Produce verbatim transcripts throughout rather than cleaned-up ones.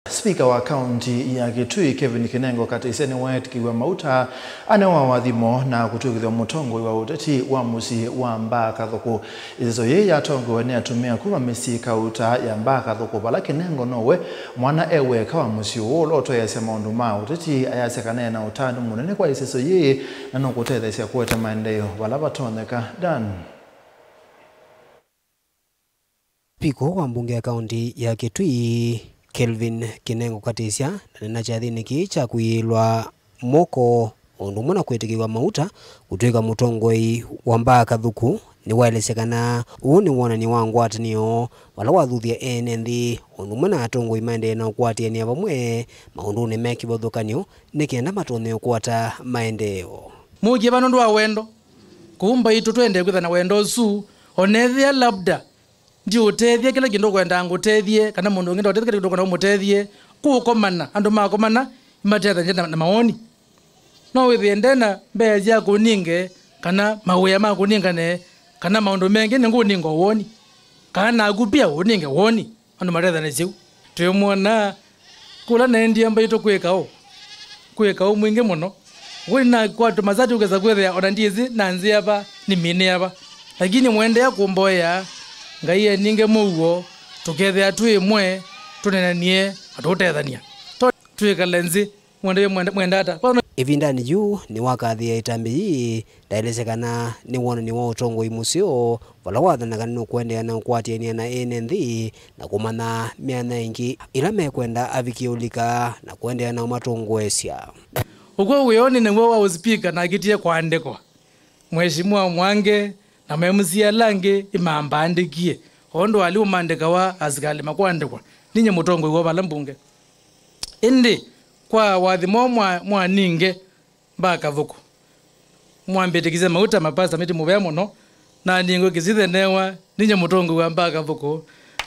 Spika wa kaunti ya Kitui, Kevin Kinengo Katisya, nĩweetĩkĩw'a mauta, anewa ũathimo na kũtw'ĩkĩthw'a mũtongoi wa ũteti wa mũsyĩ wa Mbaa Kathũkũ. Ĩseso yĩĩ yatongoew'e nĩ atumĩa kuma mĩsyĩ kauta ya Mbaa Kathũkũ, vala Kinengo nowe mwana e weka wa mũsyĩ ũũ ũla ũtwaĩĩasya maũndũ ma ũteti. Ayasya kana ena ũtanu mũnene kwa ĩseso yĩĩ na nũkũtetheesya kũete maendeeo vala vatonyeka. Dan. Spika wa mbunge ya kaunti ya Kitui, Kelvin Kinengo Katisya, ndanena kyathĩnĩ kĩĩ kya kũiĩlwa moko o ũndũ ũmwe na kwĩtĩkĩw'a mauta kũtw'ĩka mũtongoi wa Mbaa Kathũkũ, nĩwaelesya kana ũũ nĩ wonany'o wa ngwatanĩo vala wathuthya ene nthĩ o ũndũ ũmwe na atongoi maendee na ũkwatĩanĩa vamwe maũndũnĩ me kĩvathũkany'o nĩ kenda matonye ũkwata maendeeo. Mũkie va nũndũ wa wendo. Kũu mbaitũ twendee kwĩtha na wendo ũsu, o na ethĩa labda ndiũtethya kĩla kĩndũ ũkwendaa ngũtethye, kana mũndũ ũngĩ ndaũtethya kĩla kĩndũ ũkwendaa ũmũtethye. Kũkomana, andũ makomana, imatethany'a na, na mawoni. No wĩthĩe ndena mbesa sya kũninge, kana mawĩa ma kũningane, kana maũndũ mengĩ nĩngũninga woni, kana naku pia ũninge woni. Andũ matethanĩsye u. Twĩmwona kũla naendie mbaitũ kwĩ kaũ, kwĩ kaũ mwingĩ mũno. Ũkũ nĩnakwatwa masati ũkesa kwĩthĩa ona ndiĩsĩ na nzĩa va, nĩminĩa va. Lakini mwendeea kũmboea, Ngai eninge mũuo, tũkethĩa twĩ ĩmwe, tũnenanie na tũũtethany'a. To twĩkale nzĩ, Mwendeew'a mwenda, mwenda ata? Kwa no- Ĩvindanĩ yu nĩwakathĩĩa ĩtambya yĩĩ, ndaelesya kana nĩ wonany'o wa ũtongoi mũseo, vala wathana kana nũkũendeea na ũkwatĩanĩa na ene nthĩ na kũmanya myanya ĩngĩ ĩla mekwenda avikĩe ũlika na kũendeea na ũmatongoesya. Ũkw'o wĩonĩ naw'o wa ũspika nakĩtie kũandĩkwa. Mheshimiwa Mwange na ma M C A ala angĩ ĩmambandĩkie, o ũndũ alĩ ũmandĩkawa asikalĩ makũandĩkwa, ninyie mũtongoi wa vala mbunge. Ĩndĩ kwa wathimo mwa, mwaninge Mbaa Kathũkũ, mwambĩtĩkisye mauta mapasta mĩtĩ mũvea mũno, na ningwe kĩsithe newa, ninyie mũtongoi wa Mbaa Kathũkũ,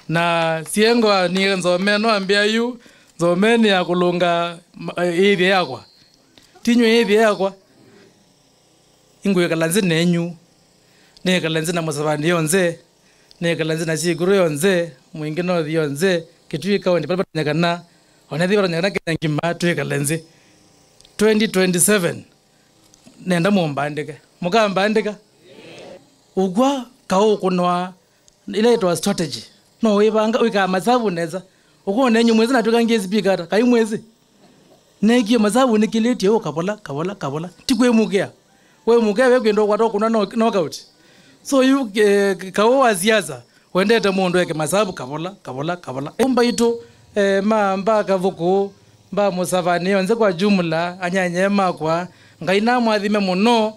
na siengo aninge Nzome, no ambĩa yu, Nzome nĩ ya kũlũnga ma- ĩthĩa yakwa, tinywe ĩthĩa yakwa. Ingwĩkala nzĩ nenyu, nĩkale nzĩ na Mũsavanĩ yonthe, nĩkale nzĩ na Syĩkũrũ yonthe, Mwingĩ North yonthe, Kitui County, vala vatonyekana, ona ĩthĩ vatonyekana Kenya ngima, twĩkale nzĩ. Twenty twenty-seven, nenda mũmbandĩke. Mũkambandĩka? Ũkw'a kaũ kũnoa ĩla ĩtawa strategy. No wĩvanga, wĩkaa masavu nesa. Ũkwona enyu mwĩsĩ natwĩka ngĩ speaker ata, kai mwĩsĩ. Neekie masavu nĩkĩlĩtye ũũ kavola, kavola, kavola. Ti kwĩmũkĩa. Wemũkĩa we kwĩnda ũkwata ũkũna no-, knockout. So yu, eh, kaũ wa siasa, wendete mũndũ eke masavu kavola, kavola, kavola. Mbaitũ, eh, ma Mbaa Kathũkũ, Mbaa Mũsavanĩ yonthe kwa jumla, anyanyae makwa, Ngai namwathime mũno,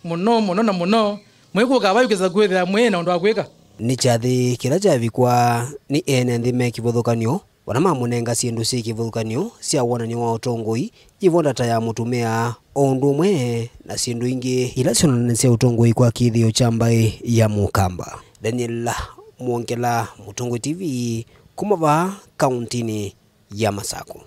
mũno, mũno na mũno. Mwĩkũka vai ũkesa kwĩthĩa mwĩ na ũndũ wa kwĩka. Nĩ kyathĩ kĩla kyavikwa nĩ ene nthĩ me kĩvathũkany'o, vala mamũnenga syĩndũ syĩ kĩvathũkany'o sya wonany'o wa ũtongoi, yĩvo ndata ya mũtumĩa, o ũndũ ũmwe na syĩndũ ingĩ ila syonanasya ũtongoi kwa kĩthĩo kya mbaĩ ya Mũkamba. Daniel Mwongela, Mũtongoi T V, kuma vaa kauntinĩ ya Masakũ.